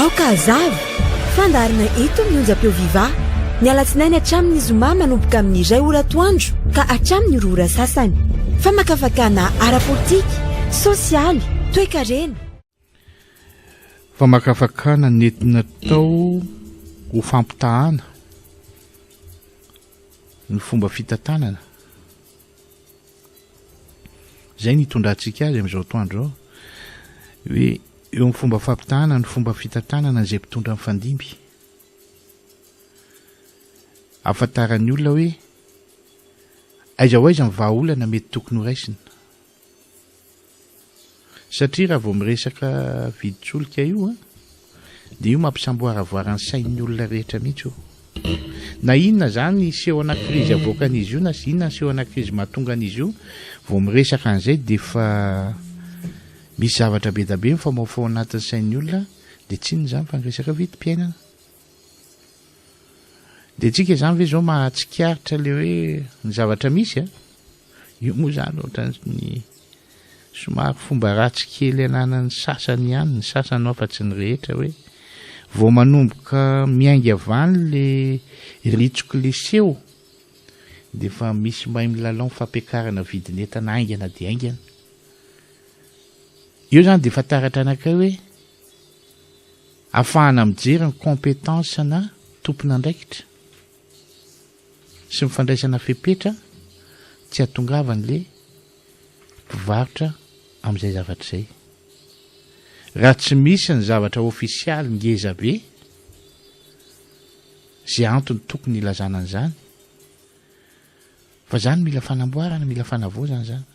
Aoka hazava! Fandaharana eto amin'ny onjam-peo Viva, ny alatsinainy hatramin'ny zoma manomboka amin'ny iray ora atoandro ka hatramin'ny roa ora sasany. Famakafakana ara-politika, sosialy, toekarena. Famakafakana nentina tao ho fampitahana ny fomba fitantanana. Izay ny hitondrantsika azy amin'izao atoandro izao, hoe eo amin'ny fomba fampitahana ny fomba fitantanana izay mpitondra mifandimby. Ahafantaran'ny olona hoe aiza ho aiza ny vahaolana mety tokony horaisina. Satria raha vao miresaka vidin-tsolika io an, dia io mampisamboaravoara ny sain'ny olona rehetra mihitsy io. Na inona izany sehona krizy avoakan'izy io na inona sehona krizy mahatonga an'izy io, vao miresaka an'izay dia efa misy zavatra be da be mifamaofao anatin'ny sain'ny olona, dia tsy inona izany fa ny resaka vidim-piainana. Dia tsika izany ve izao mahatsikaritra ilay hoe ny zavatra misy an? Io moa izany ohatran'ny somary fomba ratsy kely ananan'ny sasany ihany, ny sasany ho'a fa tsy ny rehetra hoe vao manomboka miainga avy any le ritsoky le seho dia efa misy mahay milalao ny fampiakarana vidin'entana haingana dia haingana. Eo izany dia efa taratra anankiray hoe afahana mijery ny compétence na tompon'andraikitra. sy ny fandraisana fepetra tsy hahatongavan'le mpivarotra amin'izay zavatra izay. Raha tsy misy ny zavatra ofisialy ngeza be izay antony tokony hilazana an'izany, fa izany mila fanamboarana, mila fanavaozana izany.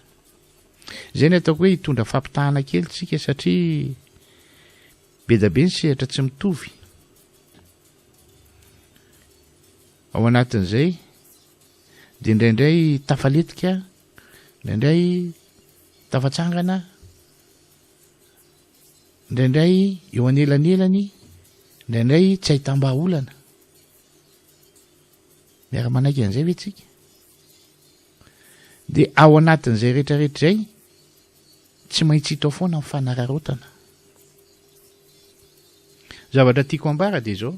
Izay ny ataoko hoe hitondra fampitahana kely tsika satria be da be ny sehatra tsy mitovy. Ao anatin'izay dia indraindray tafaletika, indraindray tafatsangana, indraindray eo anelanelany, indraindray tsy ahitam-bahaolana. Miara-manaiky an'izay ve tsika? Dia ao anatin'izay rehetrarehetra izay, tsy maintsy hita ao foana ny fanararaotana. Zavatra tiako ambara dia izao,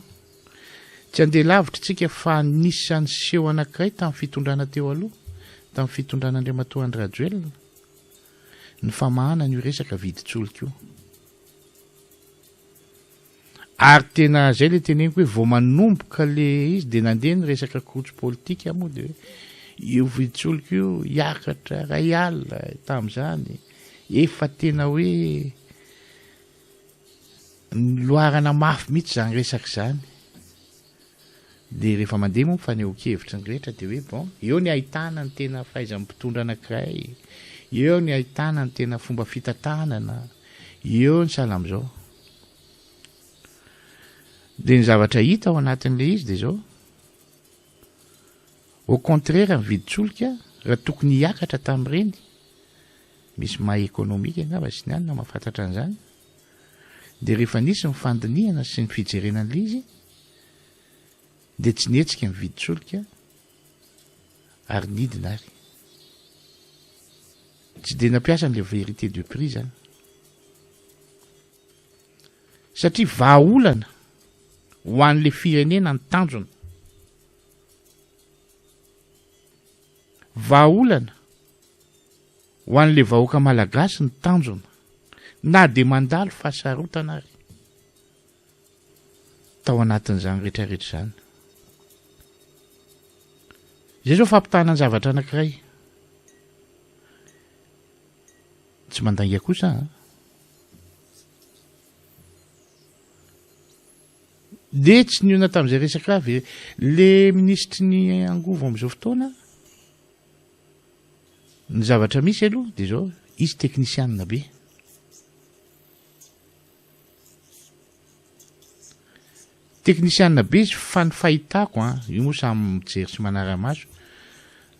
tsy handeha lavitra isika fa anisan'ny seho anankiray tamin'ny fitondrana teo aloha, tamin'ny fitondran'Andriamatoa Andry Rajoelina, ny famahana an'io resaka vidin-tsolika io. Ary tena izay ilay teneniko hoe vao manomboka ilay izy dia nandeha ny resaka krotsy politika moa dia hoe io vidin-tsolika io hiakatra iray alina tamin'izany, efa tena hoe Niloarana mafy mihitsy izany resaka izany. Dia rehefa mandeha moa ny fanehoan-kevitry ny rehetra dia hoe bon, eo ny ahitana ny tena fahaizan'ny mpitondra anankiray, eo ny ahitana ny tena fomba fitantanana, eo ny sahala amin'izao. Dia ny zavatra hita ao anatin'ilay izy dia izao, au contraire ny vidin-tsolika raha tokony hiakatra tamin'ireny, misy mahay ekonomika angamba sy ny anona mahafantatra an'izany, Dia rehefa nisy ny fandinihana sy ny fijerena an'ilay izy dia tsy nihetsika ny vidin-tsolika ary nidina ary. Tsy dia nampiasa an'ilay vérité de prix zany. Satria vahaolana ho an'ilay firenena ny tanjona. Vahaolana Ho an'ilay vahoaka malagasy ny tanjona, na dia mandalo fahasarotana ary tao anatin'izany rehetrarehetra izany. Izay izao fampitahana ny zavatra anankiray. Tsy mandainga kosa an. Dia tsy niona tamin'izay resaka avy le minisitry ny angovo amin'izao fotoana. Ny zavatra misy aloha dia izao, izy teknisianina be. Teknisianina be izy fa ny fahitako an, io moa samy mijery sy manara-maso,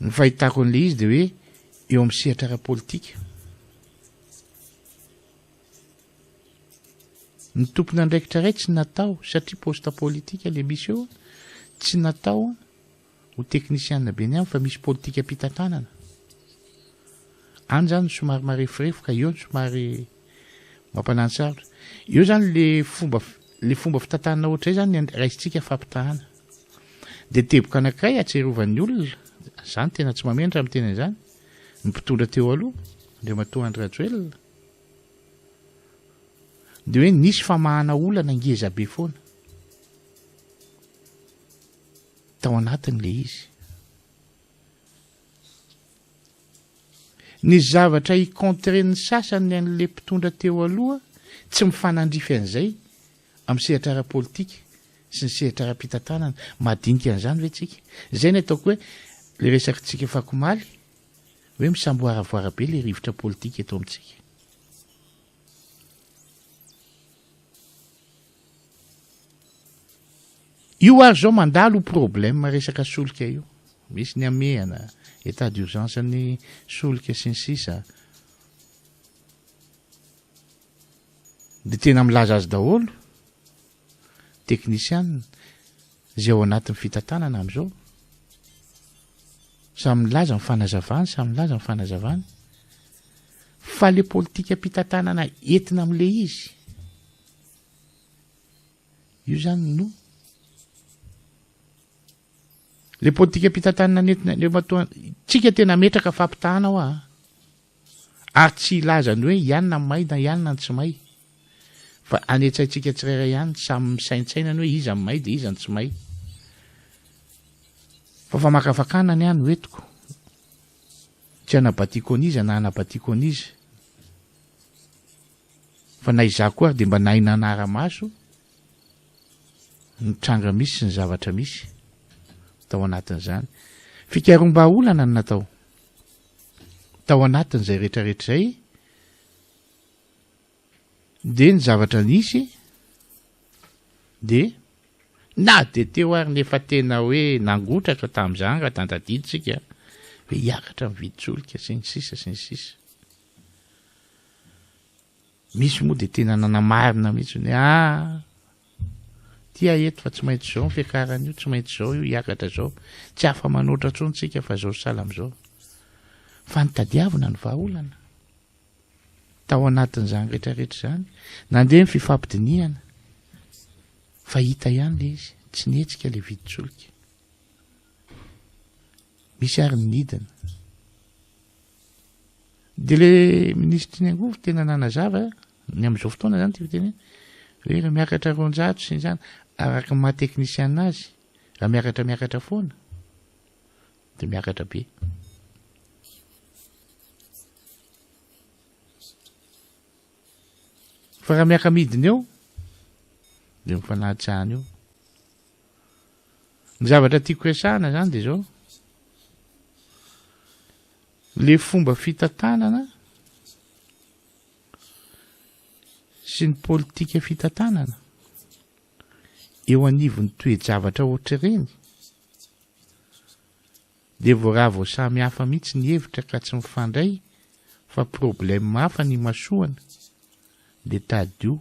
ny fahitako an'ilay izy dia hoe eo amin'ny sehatra ara-politika. Ny tompon'andraikitra iray tsy natao satria poste politika ilay misy eo, tsy natao ho teknisiana be ny any fa misy politikam-pitantanana. Any zany somary mareforefo ka eo no somary mampanano sarotra. Eo zany le fomba Le fomba fitantanana ohatr'izay zany ny raisintsika fampitahana. Dia teboka anankiray ahatsiarovan'ny olona, zany tena tsy mahamenatra miteny an'izany, ny mpitondra teo aloha, Andriamatoa Andry Rajoelina, dia hoe nisy famahana olana ngeza be foana tao anatin'ilay izy. Ny zavatra hi-contrer-n'ny sasany ny an'ilay mpitondra teo aloha tsy mifanandrify an'izay amin'ny sehatra ara-politika sy ny sehatra ara-pitantanana. Mahadinika an'izany ve tsika? Izay ny ataoko hoe ilay resakitsika afakomaly hoe misamboaravoara be ilay rivotra politika eto amintsika. Io ary zao mandalo io problème resaka solika io. Misy ny hamehana, état d'urgence ny solika sy ny sisa. Dia tena milaza azy daholo teknisianina izay ao anatin'ny fitantanana amin'izao. Samy milaza ny fanazavany, samy milaza ny fanazavany. Fa le politikam-pitantanana entina amin'le izy. Io zany no le politikam-pitantanana nentina Andriamatoa tsika tena metraka fampitahana hoa ary tsy hilaza ny hoe ianona ny may na ianona ny tsy may fa any an-tsaintsika tsirairay ihany samy misaintsaina ny hoe iza ny may dia iza ny tsy may fa famakafakana ny ahy no entiko tsy hanabatiako an'iza na hanabatiako an'iza Fa na izaho koa ary dia mba nahay nanara-maso ny tranga misy sy ny zavatra misy tao anatin'izany. Fikaroham-bahaolana no natao tao anatin'izay rehetrarehetra izay dia ny zavatra nisy dia na dia teo ary ny efa tena hoe nangotraka tamin'izany raha tantadidintsika hoe hiakatra ny vidin-tsolika sy ny sisa sy ny sisa. Misy moa dia tena nanamarina mihitsy hoe ah tia eto fa tsy maintsy izao ny fiakarana io, tsy maintsy izao io hiakatra izao, tsy afa-manoatra intsony tsika fa izao sahala amin'izao. Fa nitadiavina ny vahaolana. Tao anatin'izany rehetrarehetra izany, nandeha ny fifampidinihana fa hita ihany ilay izy, tsy nihetsika ilay vidin-tsolika. Misy ary ny nidina. Dia le minisitry ny angovo tena nanazava ny amin'izao fotoana zany tiako tenena hoe raha miakatra 200 sy ny zany araka ny maha teknisiana azy raha miakatra miakatra foana dia miakatra be. Fa raha miaka-midina eo dia mifanahatsahana eo. Ny zavatra tiako resahana zany dia zao Le fomba fitantanana sy ny politika fitantanana eo anivon'ny toe-javatra ohatr'ireny dia vao raha vao samy hafa mihitsy ny hevitra ka tsy mifandray fa problème hafa ny imasoana dia tadidio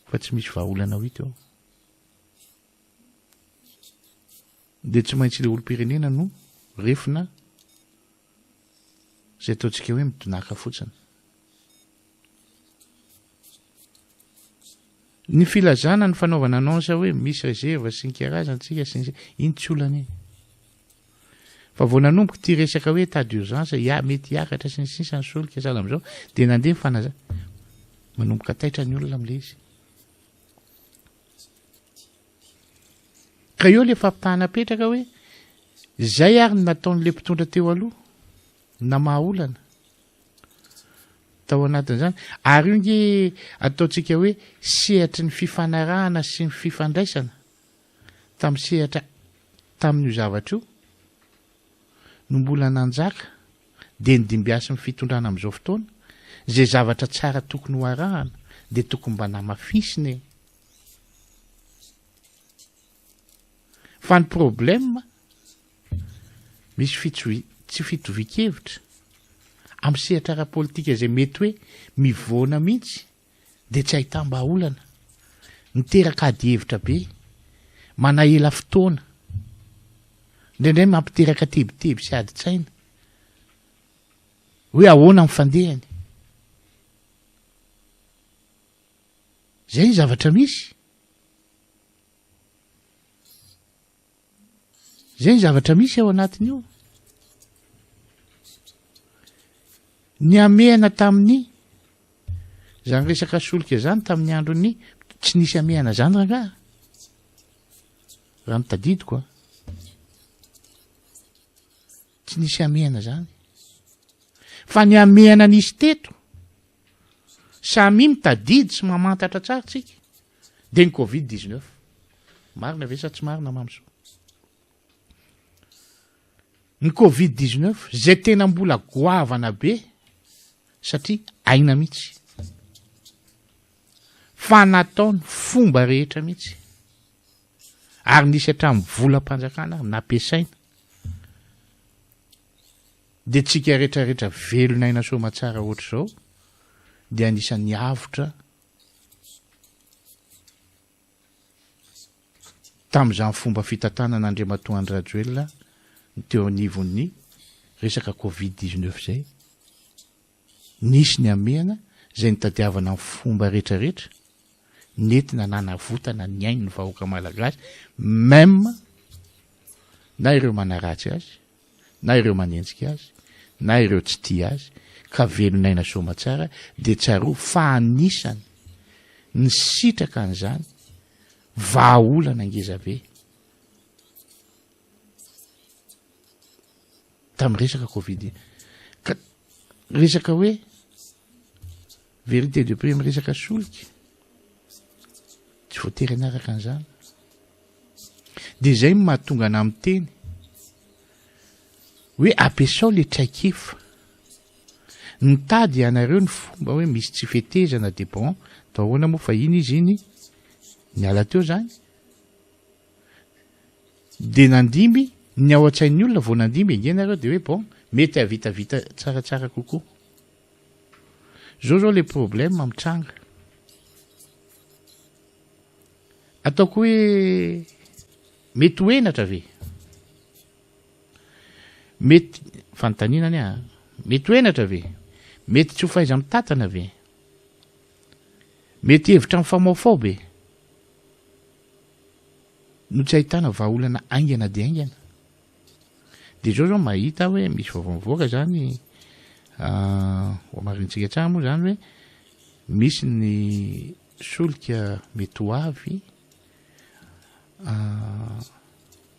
fa tsy misy vahaolana ho hita eo. Dia tsy maintsy ilay olom-pirenena no refina izay ataontsika hoe midonàka fotsiny. Ny filazana ny fanaovana annonce hoe misy réserve sy ny karazany tsika sy ny iny tsy olana iny. Fa vao nanomboka ity resaka hoe état d'urgence, ya mety hiakatra sy ny sisa ny solika sahala amin'izao dia nandeha ny fanaza manomboka taitra ny olona amin'ilay izy. Ka eo le fampitahana apetraka hoe zay ary ny nataon'le mpitondra teo aloha namaha olana tao anatin'izany ary io nge ataontsika hoe sehatry ny fifanarahana sy ny fifandraisana tamin'ny sehatra tamin'io zavatra io no mbola nanjaka dia ny dimbiasin'ny fitondrana amin'izao fotoana izay zavatra tsara tokony ho arahana dia tokony mba namafisina e Fa ny problème misy fitsovi tsy fitovian-kevitra amin'ny sehatra ara-politika izay mety hoe mivoana mihitsy dia tsy ahitam-bahaolana. Miteraka adihevitra be, manahela fotoana, indraindray mampiteraka tebiteby sy adin-tsaina hoe ahoana ny fandehany. Zay ny zavatra misy. Zay ny zavatra misy ao anatin'io. Ny hamehana tamin'ny zany resaka solika zany tamin'ny andron'ny tsy nisy hamehana zany rangaha. Raha ny tadidiko a. Tsy nisy hamehana zany. Fa ny hamehana nisy teto Samia mitadidy sy mamantatra tsara tsika dia ny covid 19. Marina ve sa tsy marina Mamisoa? Ny covid 19 izay tena mbola goavana be satria aina mihitsy. Fa nataony fomba rehetra mihitsy. Ary nisy hatramin'ny volam-panjakana nampiasaina. Dia tsika rehetra rehetra velon'aina soamatsara ohatr'izao dia anisan'ny avotra tamin'izany fomba fitantanana Andriamatoa Andry Rajoelina ny teo anivon'ny resaka covid 19 izay. Nisy ny hamehana izay nitadiavana ny fomba rehetra rehetra nentina nanavotana ny ain'ny vahoaka malagasy même na ireo manaratsy azy na ireo manenjika azy na ireo tsy tia azy ka velon'aina soamatsara dia tsarovy fa anisany nisitraka an'izany vahaolana ngeza be tamin'ny resaka covid ka resaka hoe vérité de prix amin'ny resaka solika tsy voatery anaraka an'izany de zay no mahatonga ana miteny hoe ampiasao le traikefa nitady ianareo ny fomba hoe misy tsy fetezana de bon atao ahoana moa fa iny izy iny niala teo zany De nandimby, ny ao an-tsain'ny olona vao nandimby ange nareo de hoe bon, mety hahavitavita tsaratsara kokoa. Zao zao le problème mitranga. Ataoko hoe mety ho henatra ve? Mety, fanontaniana anie a, mety ho henatra ve? Mety tsy ho fahaiza-mitantana ve? Mety hevitra mifamaofao be? no tsy ahitana vahaolana haingana dia haingana. Dia izao zao mahita hoe misy vaovao mivoaka zany, hohamarintsika tsara moa zany hoe misy ny solika mety ho avy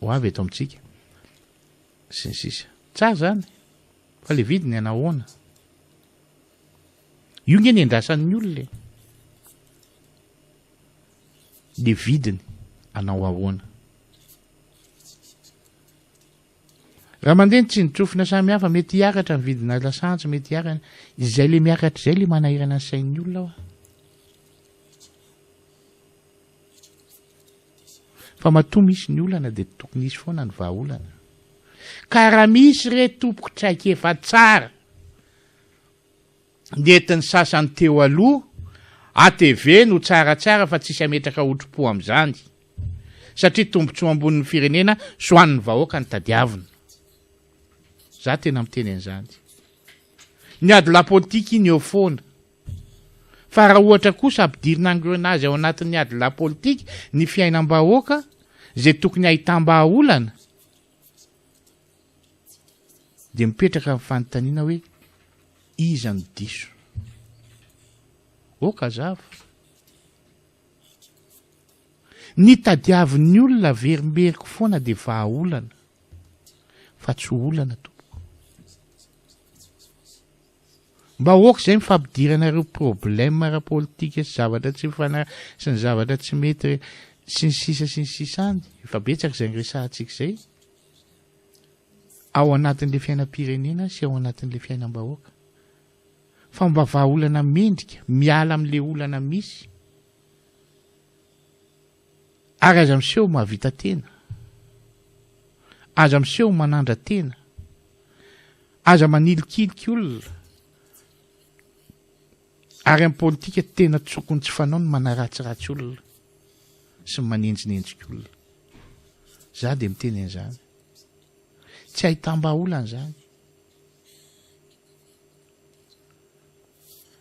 ho avy eto amintsika sy ny sisa. Tsara zany fa le vidiny anahoana? Io nge ny endrasan'ny olona e. Le vidiny anao ahoana? Raha mandeha ny tsindrin-tsofina samy hafa, mety hiakatra ny vidina lasantsy, mety hiakatra. Izay le miakatra izay le manahirana ny sain'ny olona hoa. Fa matoa misy ny olana dia tokony hisy foana ny vahaolana. Ka raha misy re tompoko traikefa tsara nentin'ny sasany teo aloha, ATV no tsaratsara fa tsisy hametraka otri-po amin'izany satria tombotsoa ambonin'ny firenena sy ho an'ny vahoaka no tadiavina. Za tena miteny an'izany. Ny adilahy politika iny eo foana. Fa raha ohatra kosa ampidirina engrenage ao anatin'ny adilahy politika ny fiainam-bahoaka izay tokony ahitam-bahaolana dia mipetraka ny fanontaniana hoe iza no diso? Ok azava. Ny tadiavin'ny olona averimberiko foana dia vahaolana fa tsy olana tompoko. Mba ok izay ny fampidirana ireo problème ara-politika sy zavatra tsy mifanaraka sy ny zavatra tsy mety sy ny sisa sy ny sisa any. Efa betsaka izay niresahantsika izay. Ao anatin'ilay fiainam-pirenena sy ao anatin'ilay fiainam-bahoaka. Fa mba vahaolana mendrika, miala amin'ilay olana misy. Ary aza miseho mahavita tena. Aza miseho manandra-tena. Aza manilikilika olona. Ary amin'ny politika tena tsokony tsy fanao ny manaratsiratsy olona sy ny manenjinenjika olona. Za dia miteny an'izany. Tsy ahitam-bahaolana izany.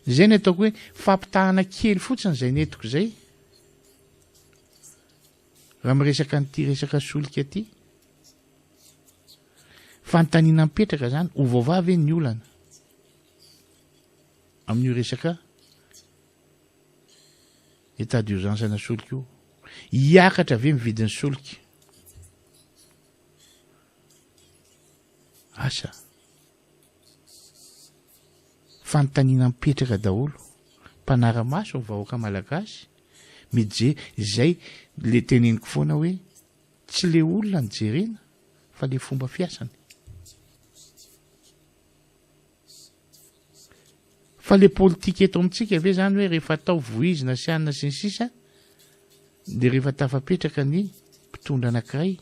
Izay ny ataoko hoe fampitahana kely fotsiny izay nentiko izay. Raha miresaka an'ity resaka solika ity, fanontaniana mipetraka zany, ho voavaha ve ny olana amin'io resaka état d'urgence ana solika io? Hiakatra ve ny vidin'ny solika? Asa. Fanontaniana mipetraka daholo. Mpanara-maso ny vahoaka malagasy mijery izay le teneniko foana hoe tsy le olona no jerena fa le fomba fiasany. Fa le politika eto amintsika ve zany hoe rehefa atao voizina sy anona sy ny sisa de rehefa tafapetraka ny mpitondra anankiray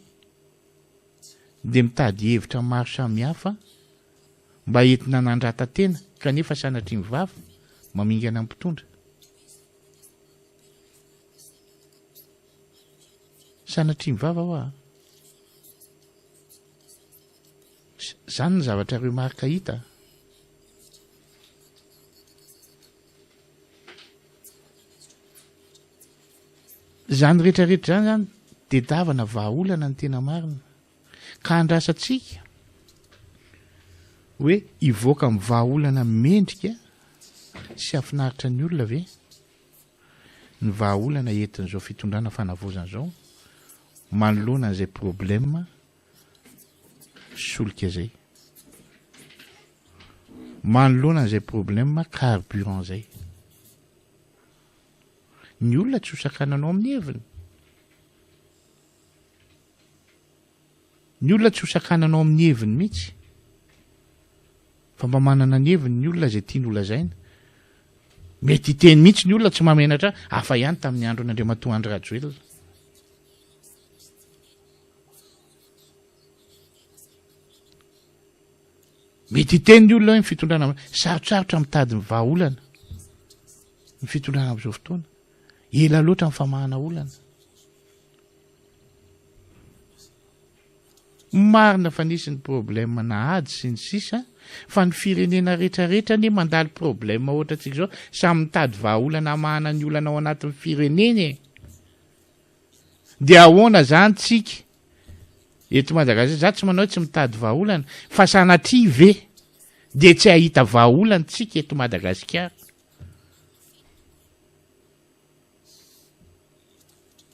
dia mitady hevitra maro samihafa mba entina hanandrata-tena kanefa sanatria ny vava mamingana ny mpitondra. Sanatria ny vava hoa. Zany ny zavatra remarque hita. Izany rehetra rehetra izany zany tedavana vahaolana ny tena marina. Ka andrasantsika hoe hivoaka amin'ny vahaolana mendrika sy hahafinaritra ny olona ve ny vahaolana entin'izao fitondrana fanavaozana izao manoloana an'izay problème solika izay. Manoloana an'izay problème carburant izay. Ny olona tsy ho sakananao amin'ny heviny. Ny olona tsy ho sakananao amin'ny heviny mihitsy. Fa mba manana ny heviny ny olona izay tiany holazaina. Mety hiteny mihitsy ny olona tsy mahamenatra hafa ihany tamin'ny andron'Andriamatoa Andry Rajoelina. Mety hiteny ny olona hoe ny fitondrana sarotsarotra mitady ny vahaolana ny fitondrana amin'izao fotoana. Ela loatra ny famahana olana. Marina fa nisy ny problème na ady sy ny sisa fa ny firenena rehetrarehetra anie mandalo problème ohatrantsika izao samy mitady vahaolana hamahana ny olana ao anatin'ny fireneny e. Dia ahoana zany tsika eto Madagasikara, za tsy manao hoe tsy mitady vahaolana fa sanatria ve dia tsy hahita vahaolana tsika eto Madagasikara?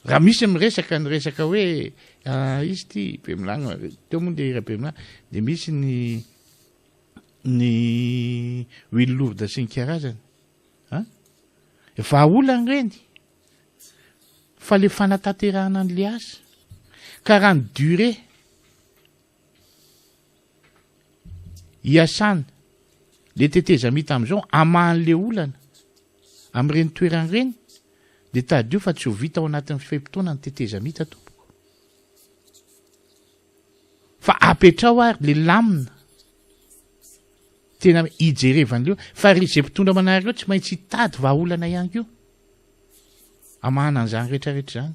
Raha misy miresaka ny resaka hoe ah, izy ity Bemilagna, teo moa dia hira Bemilagna, dia misy ny ny huile lourde sy ny karazany. An? Vahaolana ireny. Fa le fanatanterahana an'le asa. Ka raha ny durée iasana le tetezamita amin'izao hamahan'le olana amin'ireny toerana ireny dia tadidio fa tsy ho vita ao anatin'ny fe-potoana ny tetezamita tompoko. Fa apetrao ary le lamina tena hijerevan'ireo fa ry izay mpitondra manaraka eo tsy maintsy hitady vahaolana ihany koa hamahana an'izany rehetrarehetra izany.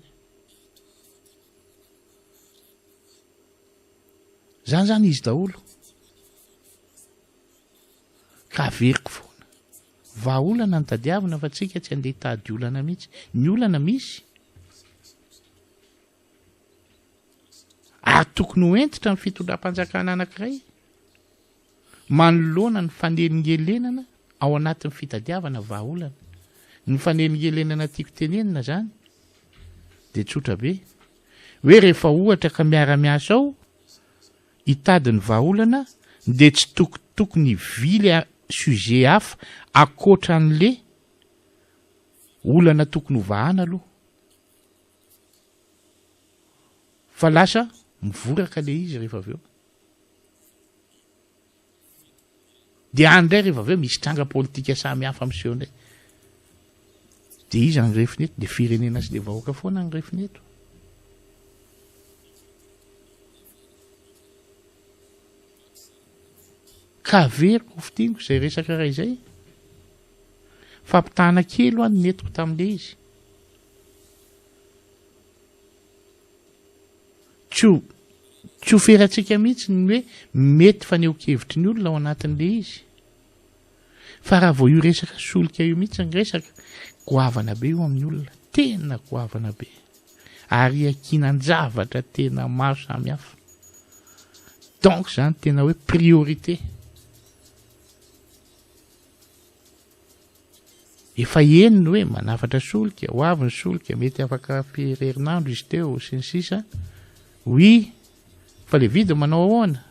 Zany zany izy daholo. Ka averiko foana. Vahaolana no tadiavina fa tsika tsy andeha hitady olana mihitsy. Ny olana misy. Ary tokony ho hentitra ny fitondram-panjakana anankiray manoloana ny fanelingelenana ao anatin'ny fitadiavana vahaolana. Ny fanelingelenana tiako tenenina izany dia tsotra be, hoe rehefa ohatra ka miara-miasa ao hitady ny vahaolana dia tsy tokotokony hivily sujet hafa ankoatra an'le olana tokony ho vahana aloha. Fa lasa mivoraka le izy rehefa avy eo. Dia any indray rehefa avy eo misy tranga politika samy hafa miseho indray. Dia iza ny refiny eto? Dia firenena sy le vahoaka foana ny refiny eto. Ka averiko ho fintiniko izay resaka iray izay. Fampitahana kely ho an'ny nentiko tamin'ilay izy. Tsy ho tsy ho ferantsika mihitsy ny hoe mety fanehoan-kevitry ny olona ao anatin'ilay izy. Fa raha vao io resaka solika io mihitsy ny resaka, goavana be io amin'ny olona, tena goavana be. Ary iankinan-javatra tena maro samihafa. Donc zany tena hoe priorité. Efa heno ny hoe manafatra solika, ho avy ny solika, mety afaka firy herinandro izy teo, sy ny sisa. Oui, fa le vidiny manao ahoana?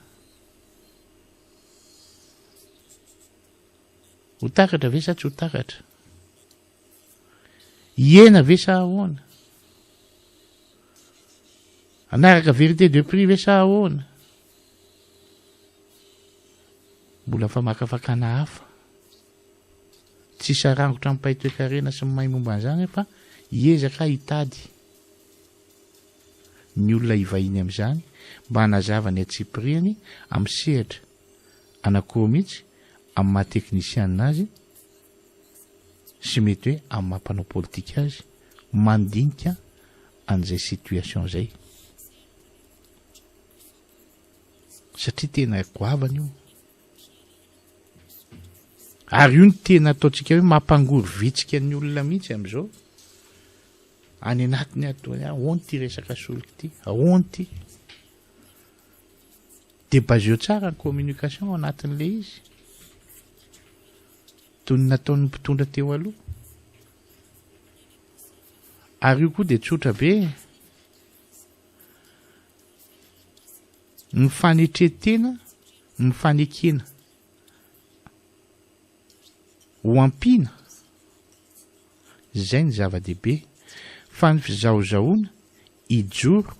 Ho takatra ve sa tsy ho takatra? Hihena ve sa ahoana? Hanaraka vérité de prix ve sa ahoana? Mbola famakafakana hafa. Tsy sarangotra amin'ny mpahay toekarena sy ny mahay momba an'izany aho fa hiezaka hitady ny olona hivahiny amin'izany mba hanazava ny antsipiriany amin'ny sehatra anankiroa mihitsy amin'ny maha teknisianina azy sy mety hoe amin'ny maha mpanao politika azy mandinika an'izay situation izay satria tena goavana io. Ary io no tena ataontsika hoe mampangorivitsika ny olona mihitsy amin'izao. Any anatiny atoany, ahoana ity resaka solika ity? Ahoana ity? Dia baseo tsara ny communication ao anatin'ilay izy. Toy ny nataon'ny mpitondra teo aloha. Ary io koa dia tsotra be. Ny fanetren-tena, ny fanekena ho ampiana, izay ny zava-dehibe, fa ny fizahozahoana hijoro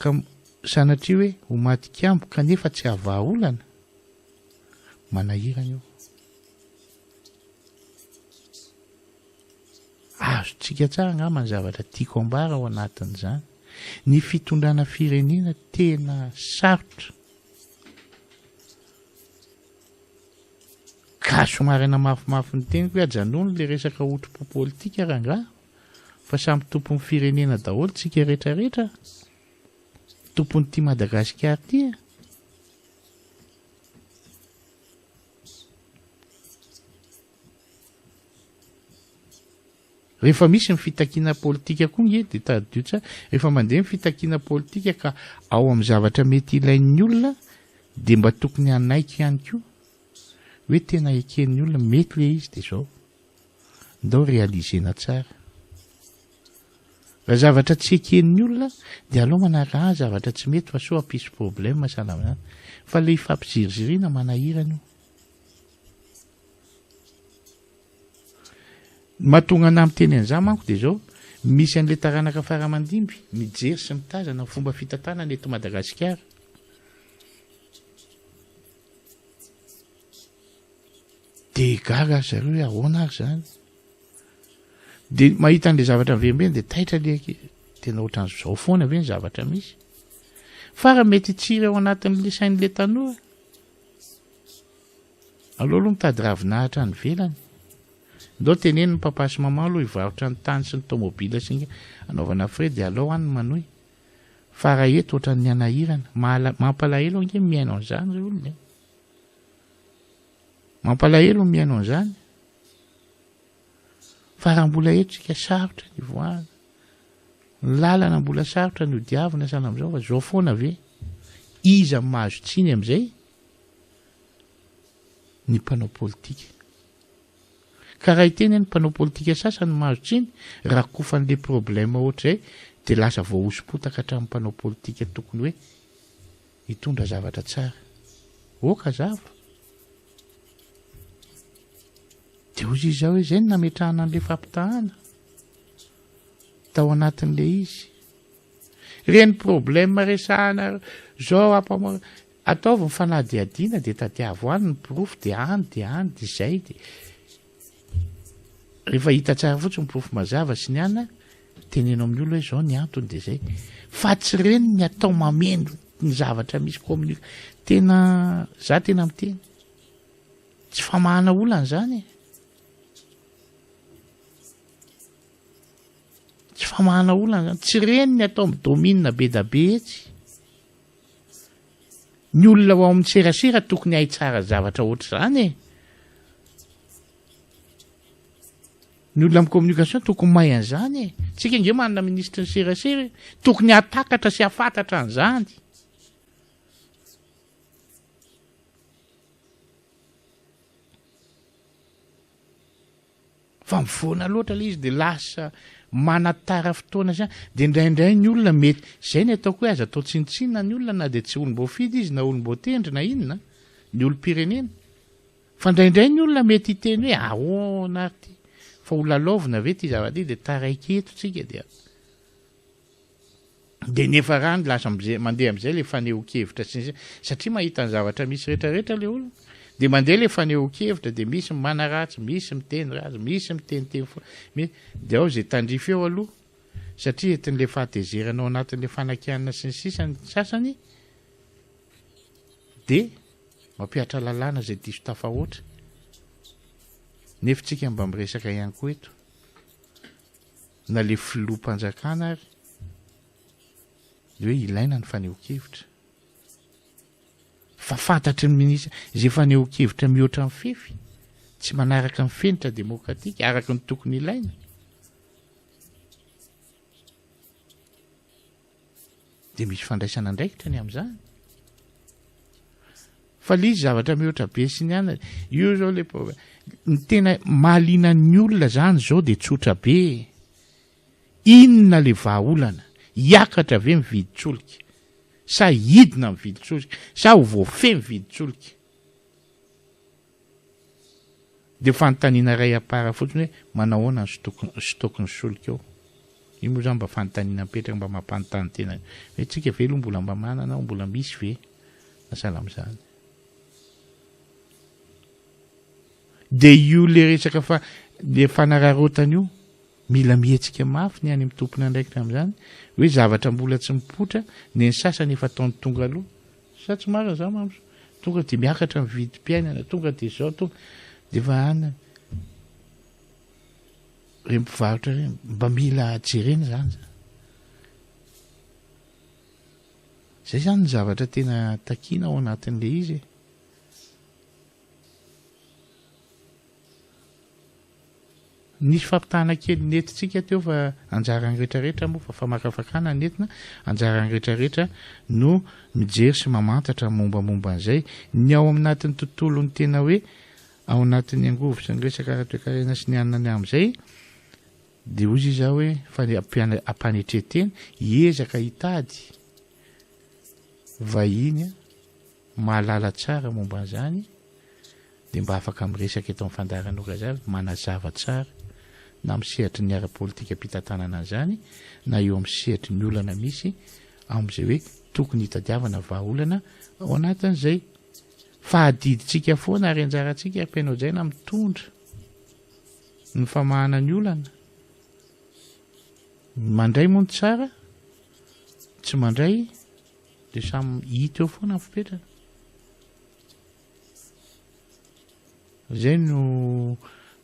ka sanatria hoe ho matin-kambo kanefa tsy hahavaha olana, manahirana io. Azontsika tsara angamba ny zavatra tiako ambara ao anatin'izany. Ny fitondrana firenena tena sarotra. Ka somary hanamafimafy ny teniko hoe ajanony le resaka otripo politika rangaha fa samy tompon'ny firenena daholo tsika rehetra rehetra. Tompon'ity Madagasikara ity e. Rehefa misy ny fitakiana politika koa nge dia tadidio tsara, rehefa mandeha ny fitakiana politika ka ao amin'ny zavatra mety ilain'ny olona dia mba tokony hanaiky ihany koa hoe tena eken'ny olona mety le izy dia izao, ndao realiser-na tsara. Raha zavatra tsy eken'ny olona dia aleo manaraka ah zavatra tsy mety fa sao hampisy problème sahala amin'izany. Fa le ifampiziriziriana manahirana io. Ny mahatonga anah miteny an'izany manko dia izao, misy an'ilay taranaka fara aman-dimby mijery sy mitazana ny fomba fitantanana eto Madagasikara. Dia gaga ry zareo hoe ahoana ary izany. Dia mahita an'ilay zavatra miverimberina dia taitra ilay ankizy. Tena ohatran'izao foana ve ny zavatra misy? Fa raha mety hitsiry ao anatin'ilay sain'ilay tanora. Aleo aloha mitady ravinahitra any ivelany. Ndao teneno ny papa sy maman aloha hivarotra ny tany sy ny tomobile sy ny anaovana frais dia alao any manohy. Fa raha eto ohatran'ny hanahirana. Mahala mampalahelo ange ny mihaino an'izany ry olona e. Mampalahelo ny mihaino an'izany. Fa raha mbola eto tsika sarotra ny hivoahana. Ny lalana mbola sarotra ny hodiavina sahala amin'izao fa zao foana ve? Iza no mahazo tsiny amin'izay? Ny mpanao politika. Ka raha hiteny ny mpanao politika sasany no mahazo tsiny, rakofan'le problème ohatr'izay dia lasa voahoso-potaka hatramin'ny mpanao politika tokony hoe hitondra zavatra tsara. Ok hazava. Dia hoy izy izao hoe izay no nametrahana an'ilay fampitahana tao anatin'ilay izy. Ireny problème resahana zao ampamo ataovy ny fanadihadiana dia tadiavo any ny porofo dia any dia any dia izay dia rehefa hita tsara fotsiny ny porofo mazava sy ny ana teneno amin'ny olona hoe zao ny antony dia izay fa tsy ireny ny atao mameno ny zavatra misy communique tena za tena miteny tsy famahana olana izany e Tsy famahana olana zany. Tsy reny ny atao mi-domine be da be etsy. Ny olona ao amin'ny serasera tokony hahay tsara zavatra ohatr'izany e. Ny olona amin'ny communication tokony mahay an'izany e. Tsika ange manana minisitry ny serasera e. Tokony hahatakatra sy hahafantatra an'izany. Fa mivoana loatra ilay izy dia lasa manatara fotoana sy dia indraindray ny olona mety izay ny ataoko hoe aza atao tsinontsinona ny olona na dia tsy olom-boafidy izy na olom-boatendry na inona ny olom-pirenena. Fa indraindray ny olona mety hiteny hoe ahoana ary ity? Fa ho lalaovina ve ity zavatra ity? Dia taraiky eto tsika dia dia nefa rany lasa amizay mandeha amizay le fanehoan-kevitra sy ny sisa satria mahita ny zavatra misy rehetrarehetra le olona dia mandeha le fanehoan-kevitra dia misy manaratsy, misy miteny ratsy, misy miteniteny foana, mi- dia ao izay tandrify eo aloha satria entin'le fahatezerana ao anatin'le fanakianana sy ny sisa ny sasany dia Mampihatra lalàna izay diso tafahoatra. Nefa tsika mba miresaka ihany koa eto. Na le filoham-panjakana ary de hoe ilaina ny fanehoan-kevitra. Fa fantatry ny minisitra izay fanehoan-kevitra mihoatra ny fefy, tsy manaraka ny fenitra demokratika araka ny tokony ilaina. Dia misy fandraisana andraikitra ny amin'izany. Fa le izy zavatra mihoatra be sy ny anana. Io zao le problème. Ny tena mahaliana ny olona zany zao dia tsotra be. Inona le vahaolana? Hiakatra ve ny vidin-tsolika? Sa hidina ny vidin-tsolika? Sa ho voafehy ny vidin-tsolika? Dia fanontaniana iray à part fotsiny hoe manao ahoana ny stock stock ny solika ao? Io moa izany mba fanontaniana mipetraka mba mampanontany tena hoe tsika ve aloha mbola mba manana ao, mbola misy ve? Na sahala amin'izany. Dia io le resaka fa le fanararaotana io, mila mihetsika mafy ny any amin'ny tompon'andraikitra amin'izany hoe zavatra mbola tsy mipoitra, ny an'ny sasany efa ataony tonga aloha. Sa tsy marina zany Mamso? Tonga dia miakatra ny vidim-piainana, tonga dia izao, tonga dia efa any ireny mpivarotra ireny, mba mila jerena izany zany. Izay zany ny zavatra tena takiana ao anatin'ilay izy e. Nisy fampitahana kely nentintsika teo fa anjaran'ny rehetrarehetra moa fa famakafakana nentina, anjaran'ny rehetrarehetra no mijery sy mamantatra ny mombamomba an'izay. Ny ao aminatin'ny tontolon'ny tena hoe ao anatin'ny angovo sy ny resaka ara-toekarena sy ny anona ny amin'izay dia hoy izy aho hoe fa ampanetren-tena hiezaka hitady vahiny mahalala tsara momba an'izany dia mba afaka miresaka eto amin'ny fandaharana Okazavy, manazava tsara na amin'ny sehatry ny ara-politikam-pitantanana an'izany na eo amin'ny sehatry ny olana misy amin'izay hoe tokony hitadiavana vahaolana ao anatin'izay. Fa adidintsika foana ary anjarantsika ry Mpihaino mitondra ny famahana ny olana. Ny mandray moa no tsara, tsy mandray dia samy hita eo foana ny fipetrany. Izay no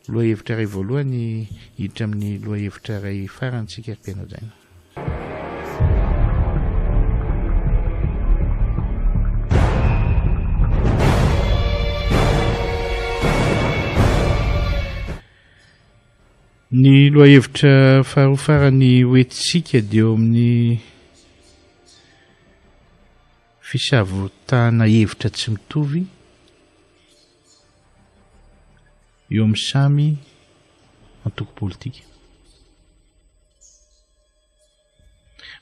lohahevitra iray voalohany hiditra amin'ny lohahevitra iray farany tsika ry mpihaino hajaina. Ny lohahevitra faharoa farany hoentintsika dia eo amin'ny Fisavoritahana hevitra tsy mitovy eo amin'ny samy antoko politika.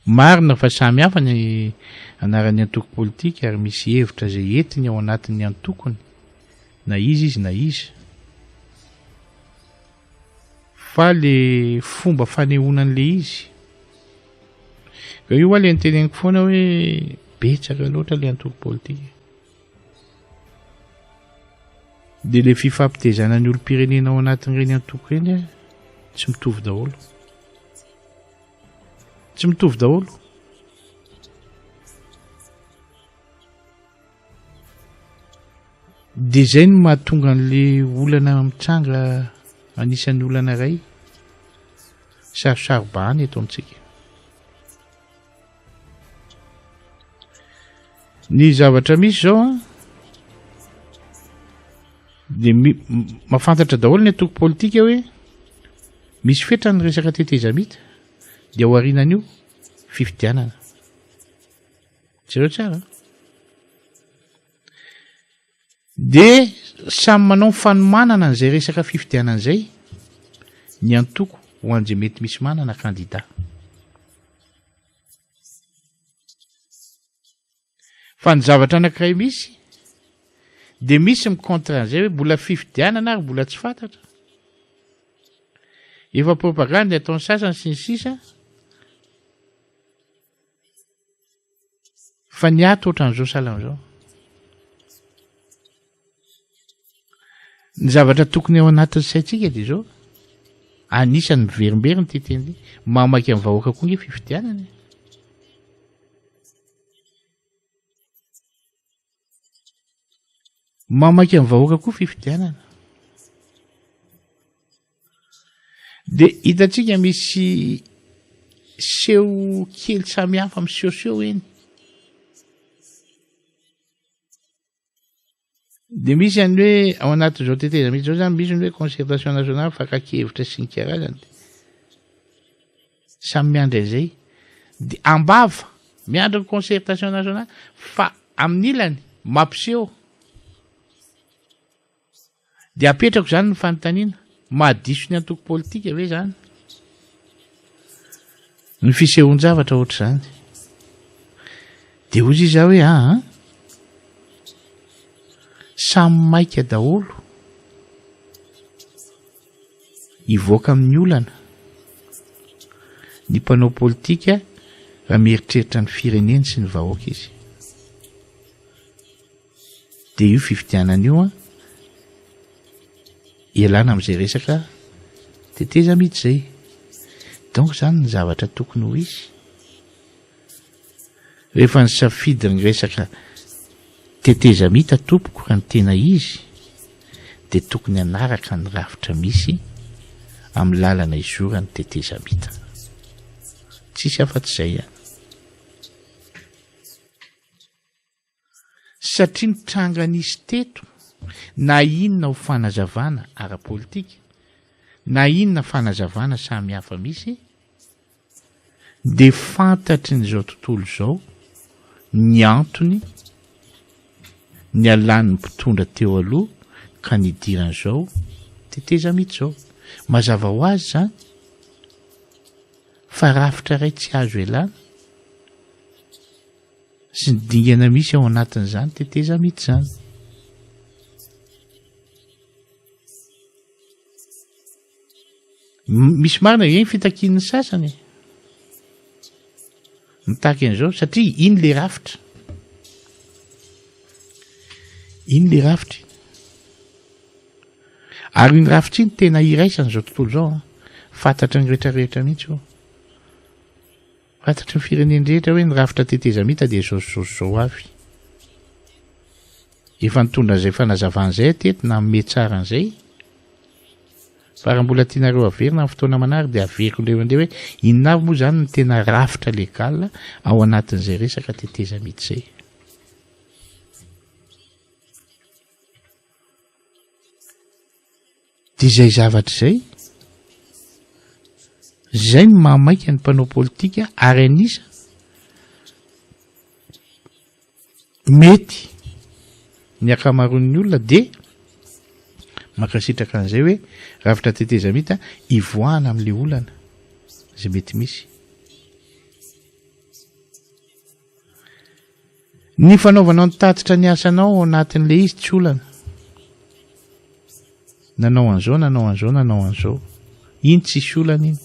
Marina fa samy hafa ny anaran'ny antoko politika ary misy hevitra izay entiny ao anatin'ny antokony na iza izy na iza. Fa le fomba fanehoana an'le izy. Ka io hoa le niteneniko foana hoe betsaka loatra le antoko politika. De le fifampitezana ny olom-pirenena ao anatin'ireny antoko ireny tsy mitovy daholo. Tsy mitovy daholo. Dia izay no mahatonga an'le olana mitranga anisan'ny olana iray sarosaro-bahana eto amintsika. Ny zavatra misy izao an, dia mahafantatra daholo ny antoko politika hoe. Misy fetrany ny resaka tetezamita dia ao aorianan'io fifidianana. Jereo tsara. Dia samy manao ny fanomanana an'izay resaka fifidianana izay ny antoko ho an'izay mety misy manana kandida. Fa ny zavatra anankiray misy dia misy mi-contre an'izay hoe mbola fifidianana ary mbola tsy fantatra. Efa propagande ataon'ny sasany sy ny sisa fa ny ato ohatran'izao sahala amin'izao. Ny zavatra tokony ao anatin'ny saintsika dia izao, anisan'ny miverimberina ity teny ity, mamaky amin'ny vahoaka koa nge fifidianana e. Mamaky amin'ny vahoaka koa fifidianana. Dia hitantsika misy seho kely samihafa misehoseho eny. Dia misy an'ny hoe ao anatin'izao tetezamita izao izany misy ny hoe concertation nationale fakan-kevitra sy ny karazany. Samy miandry an'izay. Dia am-bava miandry ny concertation nationale fa amin'ny ilany mampiseho. Dia apetrako izany ny fanontaniana, mahadiso ny antoko politika ve izany? Ny fisehoan-javatra ohatr'izany. Dia hoy izy hoe aa, samy maika daholo hivoaka amin'ny olana ny mpanao politika raha mieritreritra ny fireneny sy ny vahoaka izy. Dia io fifidianana io an, ialana amin'izay resaka tetezamita izay. Donc izany ny zavatra tokony ho izy. Rehefa nisafidy ny resaka tetezamita tompoko raha ny tena izy dia tokony hanaraka ny rafitra misy amin'ny lalana izoran'ny tetezamita. Tsisy afa-tsy izay ihany. Satria ny tranga nisy teto, na inona ho fanazavana ara-politika, na inona fanazavana samy hafa misy, dia fantatry ny izao tontolo izao ny antony nialan'ny mpitondra teo aloha ka nidiran'izao tetezamita izao. Mazava ho azy izany fa rafitra iray tsy azo ialana. Sy ny dingana misy ao anatin'izany tetezamita izany. Misy marina ve ny fitakian'ny sasany e? Mitaky an'izao satria iny le rafitra. Iny le rafitra iny. Ary iny rafitra iny tena iraisan'izao tontolo izao. Fantatry ny rehetra rehetra mihitsy io. Fantatry ny firenen-drehetra hoe ny rafitra tetezamita dia izao sy izao sy izao avy. Efa nitondra an'izay fanazavana izay aho teto, nanome tsara an'izay. Fa raha mbola tianareo averina amin'ny fotoana manaraka dia averiko indray mandeha hoe inona avy moa izany ny tena rafitra légal ao anatin'izay resaka tetezamita izay. Dia izay zavatra izay, izay no mahamaika ny mpanao politika ary anisa mety ny ankamaroan'ny olona dia mankasitraka an'izay hoe rafitra tetezamita ivoahana amin'ilay olana izay mety misy. Ny fanaovanao ny tatitra ny asanao ao anatin'ilay izy tsy olana. Nanao an'izao, nanao an'izao, nanao an'izao. Iny tsisy olana iny.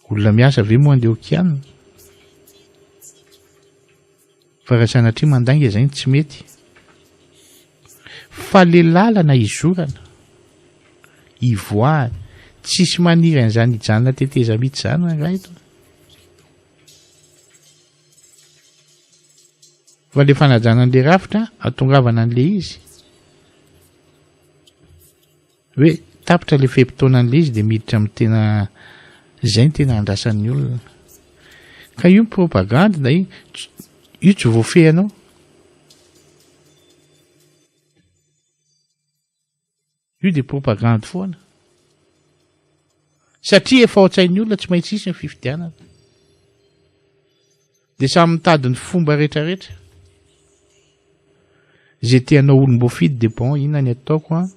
Olona miasa ve moa andeha ho kianina? Fa raha sanatria mandainga izay ny tsy mety. Fa le lalana izorana, ivoahana, tsisy maniry an'izany hijanona tetezamita izany rangahy eto. Fa le fanajana an'le rafitra, atongavana an'le izy. Hoe tapitra le fe-potoana an'le izy dia miditra amin'ny tena izay ny tena andrasan'ny olona. Ka io propagande na io io tsy voafehinao. Io dia propagande foana. Satria efa ao an-tsain'ny olona tsy maintsy hisy ny fifidianana. Dia samy mitady ny fomba rehetrarehetra. Izay te hanao olom-boafidy dia bon inona ny ataoko an,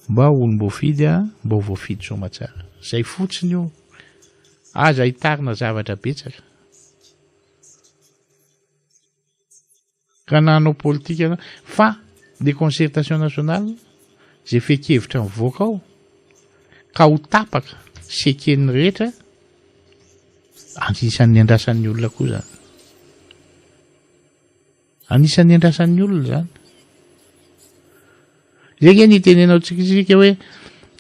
mba ho olom-boafidy an, mba ho voafidy soamatsara. Izay fotsiny io. Aza hitarina zavatra betsaka. Ka na hanao politika na fa le concertation nationale izay fehin-kevitra mivoaka ao ka ho tapaka sy eken'ny rehetra, anisan'ny andrasan'ny olona koa izany. Anisan'ny andrasan'ny olona izany. Izay nge ny itenenao tsika hoe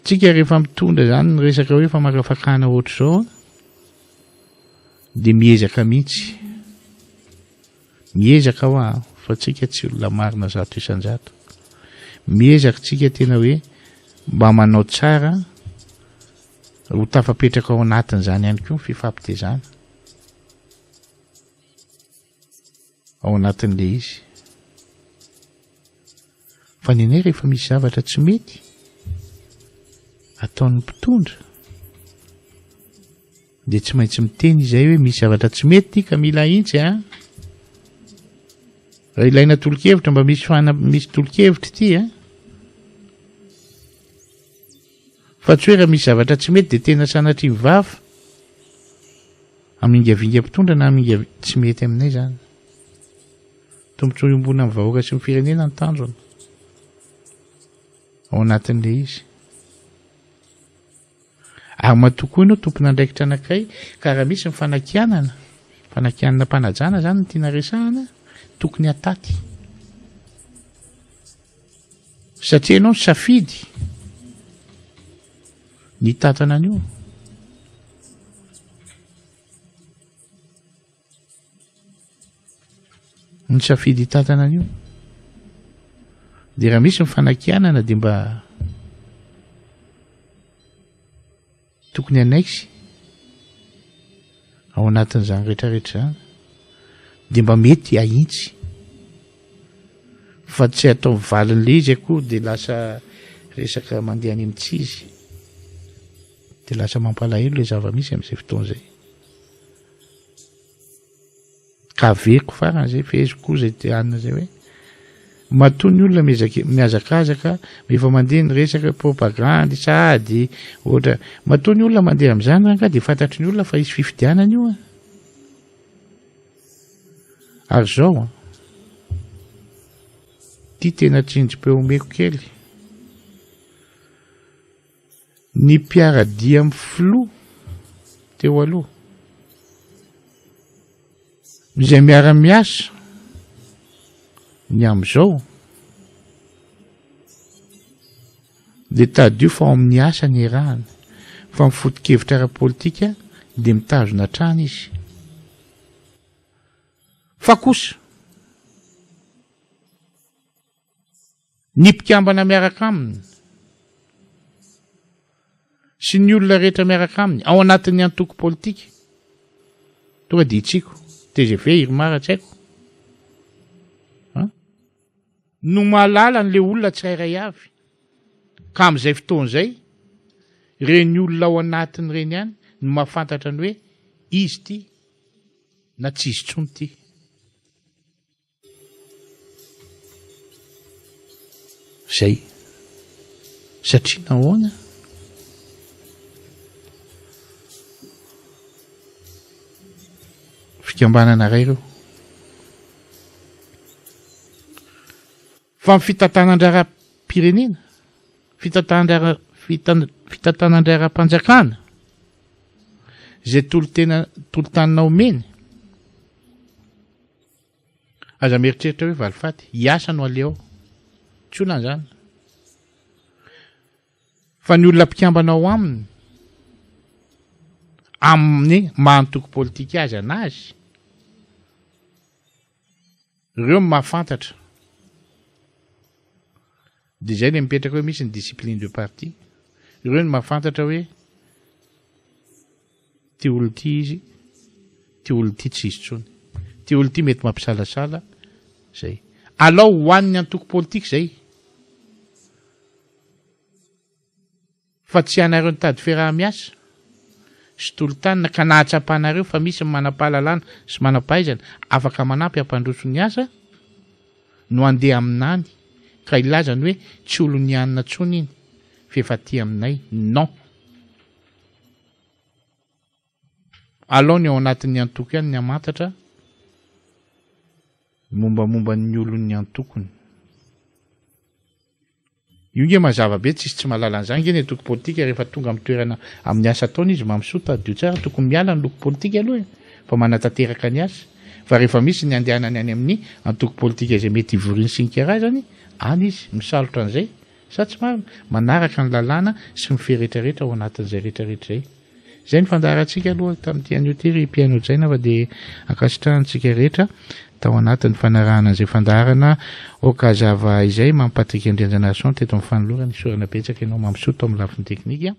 tsika rehefa mitondra izany ny resaka hoe famakafakana ohatr'izao dia miezaka mihitsy. Miezaka aho an, fa tsika tsy olona marina 100%. Miezaka tsika tena hoe mba manao tsara ho tafapetraka ao anatin'izany ihany koa ny fifampitezana ao anatin'ilay izy. Fa ny anay rehefa misy zavatra tsy mety ataon'ny mpitondra dia tsy maintsy miteny izay hoe misy zavatra tsy mety ity ka mila ahintsy a. Raha ilaina tolo-kevitra mba misy fana misy tolo-kevitra ity a. Fa tsy hoe raha misy zavatra tsy mety dia tena sanatria mivava hamingavinga mpitondra na hamingavinga tsy mety aminay izany. Tombontsoa iombonan'ny vahoaka sy ny firenena ny tanjona ao anatin'ilay izy. Ary matoa koa ianao tompon'andraikitra anankiray ka raha misy ny fanakianana, fanakianana am-panajana izany no tiana resahana, tokony hataty. Satria ianao nisafidy ny hitantana an'io. Nisafidy hitantana an'io. Dia raha misy ny fanakianana dia mba tokony hanaiky ao anatin'izany rehetrarehetra izany. Dia mba mety ahintsy. Fa tsy atao valin'ilay izy akory dia lasa resaka mandeha any amin'ny tsy izy. Dia lasa mampalahelo ilay zava-misy amin'izay fotoana izay. Ka averiko farany zay, feheziko koa zay te hanina zay hoe, matoa ny olona miezaka mihazakazaka, efa mandeha ny resaka hoe propagandy sahady ohatra, matoa ny olona mandeha amin'izany rangahy dia fantatry ny olona fa hisy fifidianana io an. Ary zao an, ty tena tsindrim-peo omeko kely. Ny mpiara-dia amin'ny filoha teo aloha, izay miara-miasa ny amin'izao, dia tadidio fa ao amin'ny asa ny iarahana, fa ny foto-kevitra ara-politika dia mitazona hatrany izy. Fa kosa, Ny mpikambana miaraka aminy sy ny olona rehetra miaraka aminy ao anatin'ny antoko politika, tonga dia itsiko, tgv, irmar, tsy haiko, an, no mahalala an'ilay olona tsirairay avy, ka amin'izay fotoana izay, ireny olona ao anatiny ireny ihany no mahafantatra ny hoe izy ity na tsy izy intsony ity. Zay. Satria nahoana? Fikambanana iray ireo. Fa ny fitantanan-draharaham-pirenena, fitantanan-draharaha, fitantanan-draharaham-panjakana, izay tolo-tena, tolo-tanana omeny, Aza mieritreritra hoe valifaty, hiasa no aleha ao. Tsy olana izany. Fa ny olona mpikambana ao aminy, amin'ny maha antoko politika azy anazy, ireo no mahafantatra. Dia izay ilay mipetraka hoe misy ny discipline de parti. Ireo no mahafantatra hoe Ty olona ty izy, ty olona ty tsy izy tsony. Ty olona ty mety mampisalasala, zay. Alao ho an'ny antoko politika zay. Fa tsy ianareo nitady fiaraha-miasa. sy tolo-tanana ka nahatsapanareo fa misy ny manam-pahalalana sy manam-pahaizana afaka manampy hampandroso ny asa no handeha aminany ka hilaza ny hoe tsy olon'ny anona tsony iny f'efa aty aminay non! Alao ny ao anatin'ny antoko ihany ny hamantatra ny mombamomba ny olon'ny antokony. Io nge mazava be tsisy tsy mahalala an'izany nge ny antoko politika rehefa tonga amin'ny toerana amin'ny asa ataony izy mamsoa tadidio tsara tokony miala ny loko politika aloha e fa manatanteraka ny asa fa rehefa misy ny andehanany any amin'ny antoko politika izay mety hivoriany sy ny karazany any izy misalotra an'izay sa tsy marina manaraka ny lalàna sy ny fe retraretra ao anatin'izay retraretra izay. Izay ny fandaharantsika aloha tamin'ity anio ity ry mpihaino hajaina fa dia ankasitrahantsika rehetra tao anatin'ny fanarahana an'izay fandaharana Ok Hazava izay. Mamy Patrick Andrianjanarison teto amin'ny fanolorana. Isaorana betsaka ianao Mamisoa tao amin'ny lafiny teknika.